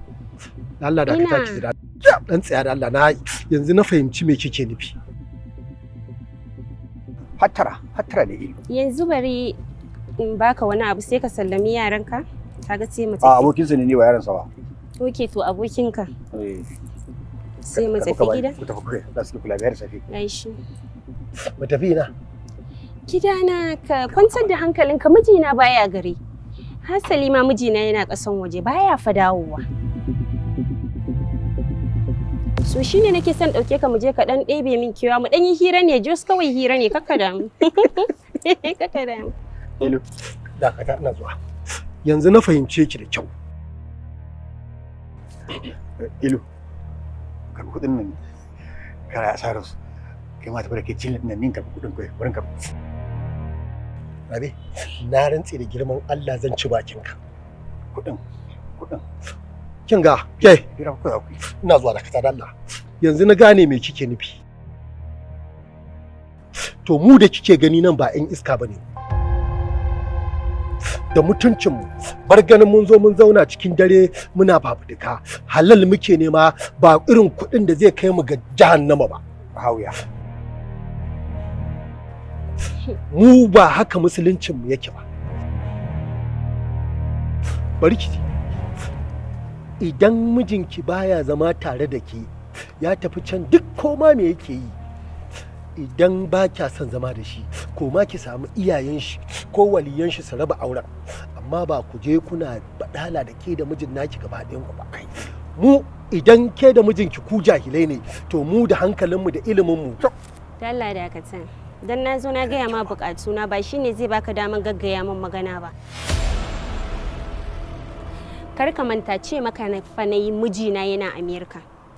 Allah da ka taki da dan tsaya da Allah, na yanzu na fahimci me kike nufi. Hattara, hattara da ilu. Yanzu bari in baka wani abu sai ka sallami yaranka. Kaga sai mu A tafi. abokinsa ne, ni ba yaransa ba. Okay, to abokinka. Eh. Sai mu Ka tafi gida. Ku tafi kai, za su kula biyar safe. Gaishe. Mu tafi ina? Gidana, ka kwantar da hankalinka, mijina baya gari. Hasali ma mijina yana ƙasan waje, baya fa dawowa. So shine nake son ɗauke ka mu je ka ɗan ɗebe min kewa, mu ɗan yi hira ne, just kawai hira ne, kakka damu. Kakka damu. Ilu. Dakata, ina zuwa. Yanzu na fahimce ki da kyau. Ilu. Karɓi kuɗin nan. Kara asarar su. Kai ma tafi da kai cilin nan, nin karɓi kuɗin kai, wurin karɓi. Rabi, na rantse da girman Allah zan ci bakinka. Kuɗin, kuɗin. Kin ga, ke. Hira ku za ku yi. Ina zuwa, dakata da Allah. Yanzu na gane me kike nufi. To, mu da kike gani nan ba 'yan iska bane. Da mutuncinmu, bar ganin mun zo mun zauna cikin dare muna fafutuka. Halal muke nema, ba irin kuɗin da zai kai mu ga jahannama ba. Hawiya. Mu ba haka musuluncinmu yake ba. Bari ki ji. Idan mijinki baya zama tare da ke, ya tafi can duk koma me yake yi, idan ba kya son zama da shi, koma ki samu iyayen shi ko waliyan shi su raba auren, amma ba ku je kuna badala da ke da mijin naki gaba ɗayan ku ba. Mu idan ke da mijinki ku jahilai ne, to mu da hankalinmu da iliminmu. Dalla dakata. Dan na zo na gaya ma bukatuna ba shine zai baka daman gaggaya min magana ba. Kar ka manta ce maka na fa nayi mijina yana Amerika.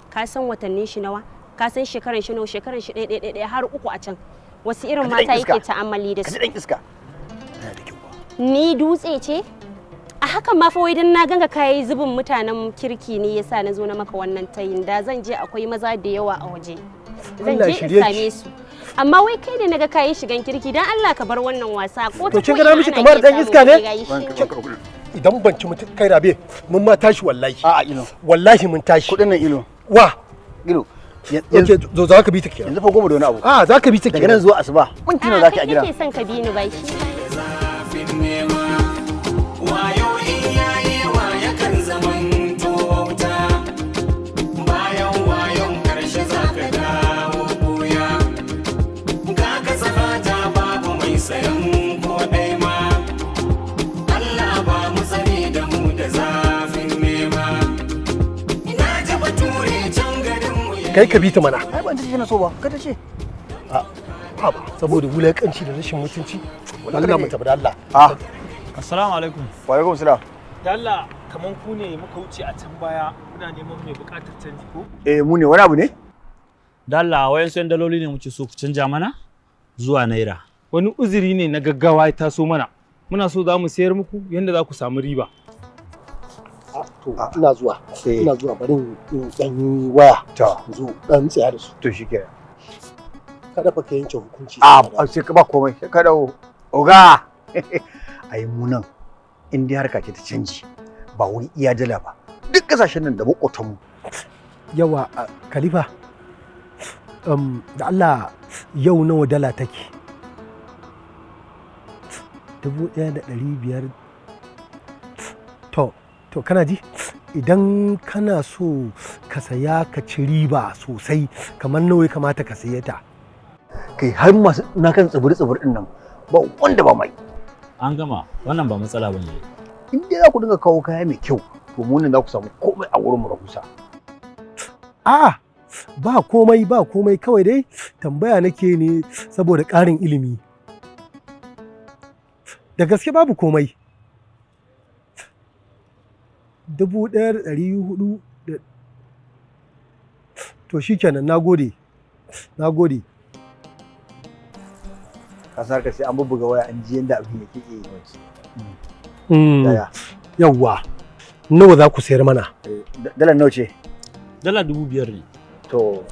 Ka san watannin shi nawa? Ka san shekaran shi nawa? Shekaran shi ɗaya ɗaya ɗaya har uku a can. Wasu irin Ka ji ɗan mata iska. yake ta'ammali da Ka su. ji ɗan iska. Ni dutse ce? A hakan ma fa wai dan na ganga kayi zubin mutanen kirki ne yasa na zo na maka wannan tayin. Da zan je akwai maza da yawa a waje. Zan Allah je in shirye ki. same su. Amma wai kai da naga kayi shigan kirki, dan Allah ka bar wannan wasa ko To ta kin ko ga ina mishi ana kamar iya dan samun iska ne? kuɗi, gayi shi. Idan ban ci mutum kai rabe, mun ma tashi wallahi. A'a, ilo. Wallahi mun tashi. Kudin nan, ilo. Wa? Ilo. Okay, zo za ka bi ta kenan. Yanzu fa 10 da wani abu. A za ka bi ta kenan. Daga nan zuwa asuba. Minti nawa A za ka kai a gida? kake son ka bi ni ba shi. Nema wayo in yayi wa yakan zaman wauta, bayan wayon karshe za ka dawo buya ka kasa fata, babu mai sayan ko ɗai ma. Allah ba mu sani da mu da zafin nema. Ina ji bature can garin mu. Kai ka bi ta mana. Ai ban ce na so ba, ka ta ce. A ba saboda wulakanci da rashin mutunci. Allah mu tafi da Allah. Ah. Assalamu alaikum. Wa alaikum salam. Dalla kaman ku ne muka wuce a can baya muna neman mai bukatar canji ko? Eh, mu ne. Wani abu ne? Dalla wayan sayan daloli ne muke so ku canja mana zuwa naira. Wani uzuri ne na gaggawa ya taso mana. Muna so za mu sayar muku yadda za ku samu riba. To ina zuwa. Ina zuwa, bari in dan yi waya. To. Zo dan tsaya da su. To shikenan. Kada fa ka yanke hukunci. A sai ka ba komai, sai ka dawo. Oga. Ai mu nan in dai harka ce ta canji ba wai iya dala ba. Duk kasashen nan da makotan mu. Yawa Khalifa. Da Allah yau nawa dala take? 1500. To, kana ji? Idan kana so ka saya ka ci riba sosai, kamar nawa ya kamata ka saye ta? Kai har masu na kan tsibiri-tsibiri din nan ba wanda ba mai. An gama, wannan ba matsala bane. In dai za ku dinga kawo kaya mai kyau, to mu nan za ku samu komai a wurin mu rahusa. A'a, ba komai, ba komai, kawai dai tambaya nake ne saboda ƙarin ilimi. Da gaske babu komai. 1400 da. To shikenan, na gode. Na gode. Ka san harkar sai an bubbuga waya an ji yanda abin yake yi. Yaya? Yawwa. Nawa za ku sayar mana? Dalar nawa ce? Dala 5000 ne. To.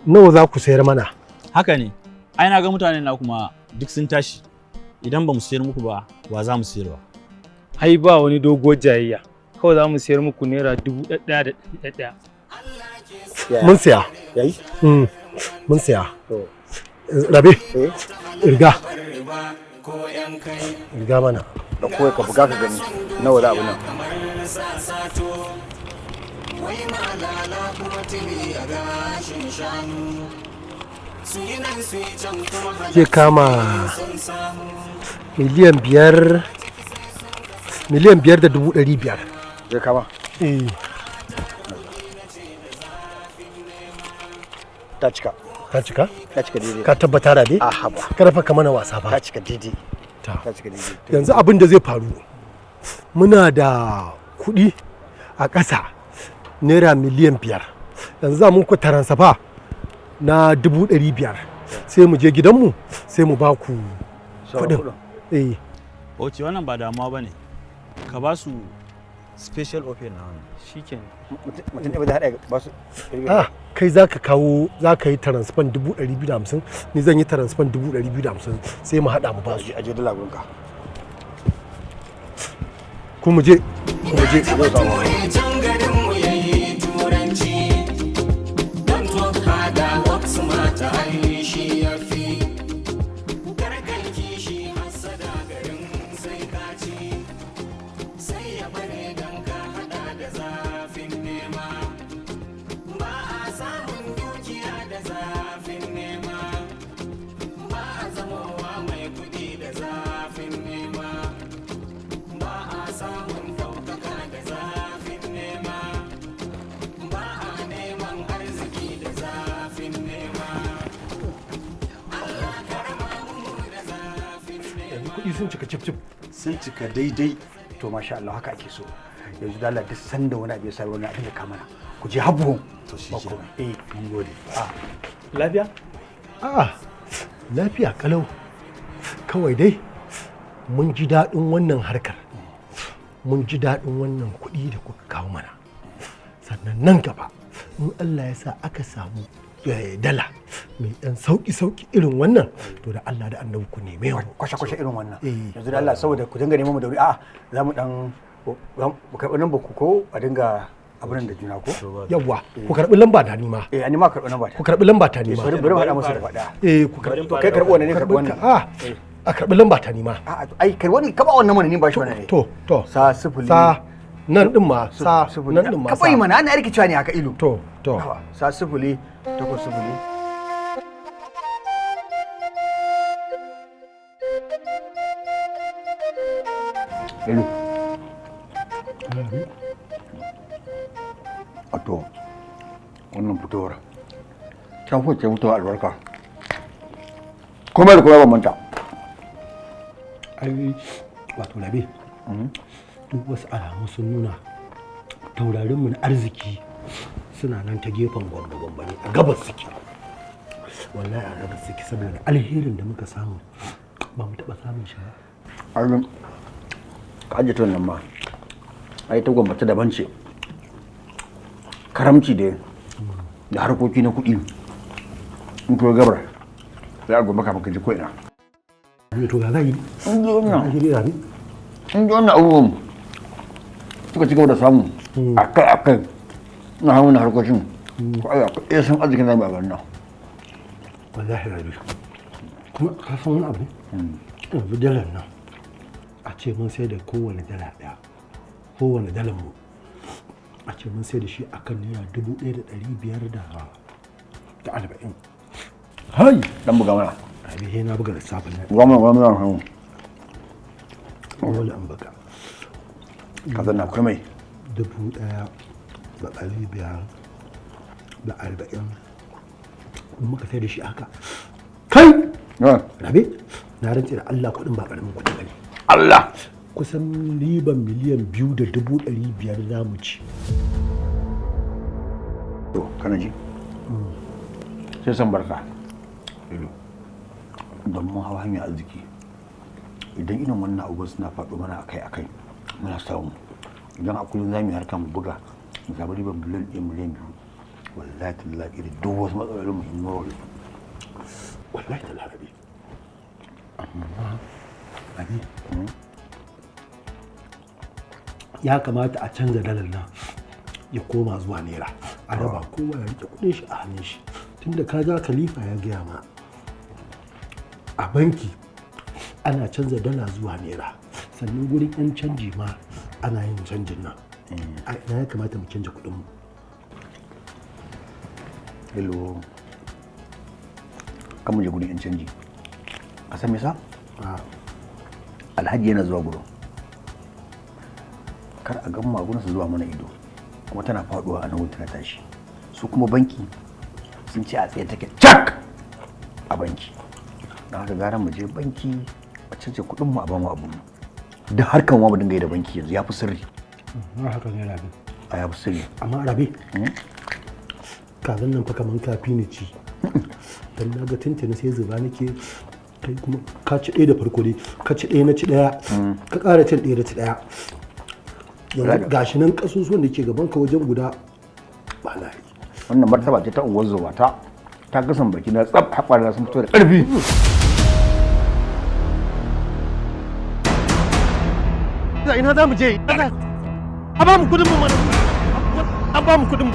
Nawa za ku sayar mana? Haka ne. Ai na ga mutane na kuma duk sun tashi. Idan ba mu sayar muku ba, wa za mu sayarwa? Ai ba wani doguwar jayayya. Kawai za mu sayar muku ₦1100. Mun saya. Yayi? Mun saya. Rabe. Riga. Riga mana. Da kawai ka buga ka gani nawa za abu nan. Wai malala kuma tuni a gashin shanu su yi nan su yi can kuma. Zai kama 5 miliyan, 5,500,000. Zai kama? Eh. Ta cika. Ta cika? Ta cika daidai. Ka tabbata, Rabe? A haba. Kada fa ka mana wasa fa. Ta cika daidai. Ta. Ta cika daidai. Yanzu abin da zai faru, muna da kuɗi a ƙasa ₦5 miliyan. Yanzu za mu ku transfer na 500,000, sai mu je gidanmu sai mu ba ku Sauran kuɗin. Eh. Ok, wannan ba damuwa bane. Ka ba su special offer na wannan. Shikenan. Mutum ɗaya ba zai haɗa ba su. Ah, kai za ka kawo, za ka yi transfer 250,000, ni zan yi transfer 250,000, sai mu haɗa mu ba su. Aje dala gurinka. Ku mu je, ku mu je. Can garin mu yayi turanci, don't work harder, work smarter, ai shi yafi. Karkan kishi hasada garin sai ka ci sai. Kuɗi sun cika cif cif. Sun cika daidai. To masha Allah, haka ake so. Yanzu da Allah, duk sanda wani abu ya sa wani abin ya kama na. Ku je habbuhun. To shi ke. Eh, mun gode. Ah. Lafiya? A'a, lafiya kalau. Kawai dai mun ji daɗin wannan harkar. Mun ji daɗin wannan kuɗi da kuka kawo mana. Sannan nan gaba, in Allah ya sa aka samu dala mai ɗan sauƙi-sauƙi irin wannan, to da Allah da annabi ku neme mu. Kwashe-kwashe irin wannan. Yanzu da Allah, saboda ku dinga neman mu da wuri, a'a, za mu dan mu karɓi nan ku ko a dinga abin da juna ko? Yawwa, ku karɓi lamba ta nima. Eh, ani ma karɓi lamba ta. Ku karɓi lamba ta nima. Bari bari mu haɗa musu da faɗa. Eh, ku karɓi. To kai karɓi wannan ne, karɓi wannan. A a karɓi lamba ta nima. A'a, to ai karɓi wani, ka ba wannan mana, ni ba shi wannan ne. To. Sa sifili. Sa nan din ma, sa nan din ma. Ka bari mana, ana rikicewa ne haka ilu. To. Sa 080. Ilu. Wato wannan fitowar ta fice fitowar albarka. Komai da komai ban manta. Ai wato Rabe, duk wasu alamu sun nuna taurarinmu na arziki suna nan ta gefen Gombe-Gombe ne, a gabas suke. Wallahi a gabas suke, saboda alherin da muka samu ba mu taɓa samun shi ba. Ai ka ajiye ta wannan ma. Ai ta Gombe ta daban ce. Karamci da da harkoki na kuɗi. In to gabar za a Gombe kafin ka ji ko ina. To ga zai yi. In ji wannan abubuwan suka ci gaba da samu akai akai na hannun harkokin ko Allah ko iya san arzikin zamu a garin nan. Wallahi Rabi, kuma ka san wani abu ne? Yanzu dalar nan a ce mun sai da kowane dala ɗaya, kowane dalar mu a ce mun sai da shi akan ₦1,540. Hai, dan buga mana. Rabi, sai na buga lissafin nan. Buga mana, buga mana hannu. Dole an buga. Ka zanna akwai mai. 1,540 in muka sai da shi haka. Kai! Rabi, na rantse da Allah kuɗin ba ƙaramin kuɗi ba ne. Allah! Kusan riban 2,500,000 za mu ci. To, kana ji? Sai san barka. Don mun hawa hanyar arziki. Idan irin wannan abubuwan suna faɗo mana akai-akai, muna samu. Idan a kullum za mu yi harka mu buga, mu samu riban 1 miliyan, 2 miliyan. Wallahi tallahi irin duk wasu matsalolin muhimman warware su. Wallahi tallahi Rabi. Amma Rabi, ya kamata a canza dalar nan ya koma zuwa naira. A raba kowa ya rike kuɗin shi a hannun shi. Tunda ka ja Khalifa ya gaya ma a banki ana canza dala zuwa naira. Sannan gurin 'yan canji ma ana yin canjin nan. A ina ya kamata mu canja kuɗin mu? Hello. Kan mu je gurin 'yan canji. Ka san me yasa? Alhaji yana zuwa gurin. Kar a gan magunan su zuwa mana ido. Kuma tana faduwa a nan tana tashi. Su kuma banki sun ce a tsaye take cak a banki. Don haka gara mu je banki a canje kuɗin mu a bamu abun mu. Duk harkan mu dinga yi da banki yanzu ya fi sirri. Na haka ne Rabi. A ya fi sirri. Amma Rabi, kazan nan fa kaman kafi ni ci. Dan na ga tuntuni sai zuba nake, kai kuma ka ci ɗaya da farko dai, ka ci ɗaya na ci ɗaya, ka ƙara cin ɗaya na ci ɗaya. Yanzu gashi nan ƙasusuwan da ke gaban ka wajen guda ba na yi. Wannan martaba ce ta unguwar zoma ta ta gasan baki na tsaf, haƙwara sun fito da ƙarfi. Ina za mu je? A ba mu kuɗin mu mana. A ba mu kuɗin mu.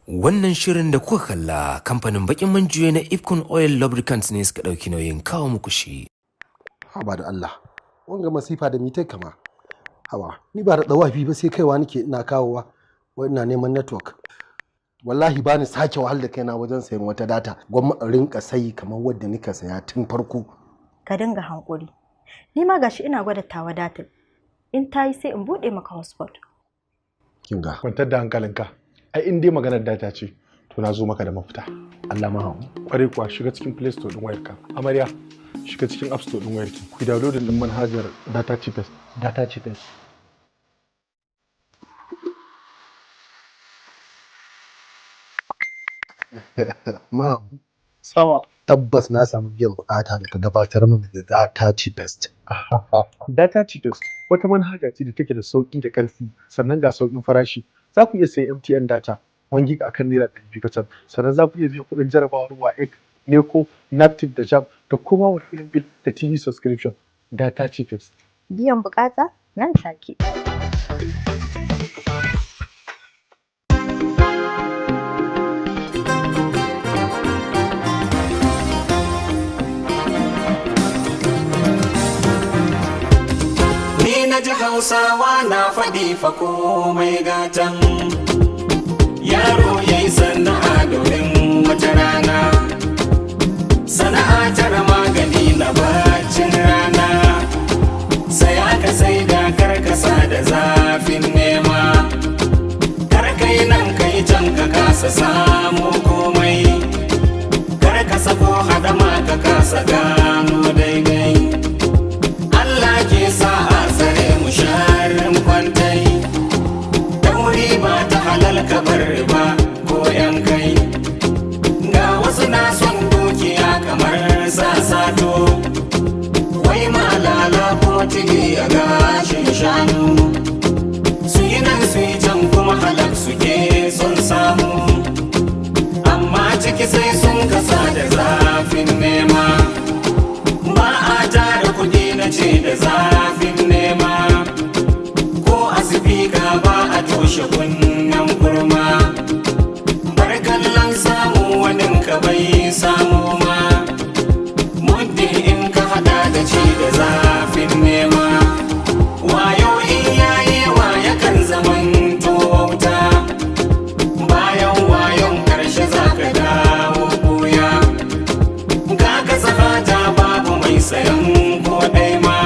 Wannan shirin da kuka kalla, kamfanin bakin man juye na Ipcon Oil Lubricants ne suka ɗauki nauyin kawo muku shi. Haba da Allah, wanga masifa da mitai kama. Haba, ni ba da tsawafi ba sai kaiwa nake ina kawowa, wai ina neman network. Wallahi ba ni sake wahal da kaina wajen sayan wata data, gwamma in rinka sayi kamar wadda nika saya tun farko. Ka dinga hankuri. Ni ma gashi ina gwada tawa datar. In ta yi sai in buɗe maka hotspot. Kinga, kwantar da hankalinka. Ai in dai maganar data ce, to na zo maka da mafita. Allah ma. Kwarai kuwa, shiga cikin Play Store din wayarka. Amarya, shiga cikin App Store din wayarki. Ku download din manhajar Data Cheapest. Data Cheapest. Ma. Sama. Tabbas na samu biyan bukata da ka gabatar min da Data Cheapest. Data Cheapest wata manhaja ce da take da sauki da ƙarfi, sannan ga sauƙin farashi. Za ku iya sayan MTN data 1 gig akan ₦200 kacal, sannan za ku iya biyan kuɗin jarabawar WAEC, NECO, NAPTIP da JAMB da kuma wani irin bill da TV subscription. Data Cheapest. Biyan bukata nan take. Ni na ji Hausawa na faɗi fa komai gatan yaro ya yi sana'a domin wata rana. Sana'a tara magani na bacin rana. Saya ka sai da karkasa da zafin nema. Karkai nan kai can ka kasa samu komai. Karka sako hadama ka kasa gano daidai. Allah ke sa a tsare mu sharrin kwantai. Dauri ba ta halal ka bar riba ko yan kai. Ga wasu na son dukiya kamar sasato. Wai malala ko tigi a gashin shanu. Su yi nan su yi can kuma halak suke son samu. Amma ciki sai sun kasa da zafin nema. Ba a tara kuɗi na ce da zafin nema. Ko a sifika ba a toshe kunnen kurma. Bar kallon samu wanin ka bai samu ma. Muddin in ka hada da ci da zafin nema. Wayo in yayi wa yakan zaman wauta. Bayan wayon karshe za ka dawo buya. Ka kasa fata babu mai sayan ko ɗai ma.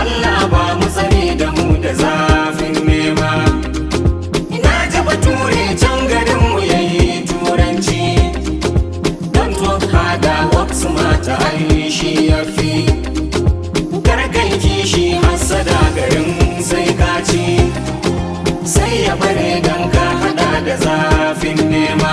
Allah ba mu tsari da mu da zafin nema. Ina ji bature can garin mu yayi turanci. Don't work harder, work smarter, ai shi ya fi. Kar kai kishi hassada garin sai ka ci. Sai ya bare dan ka hada da zafin nema.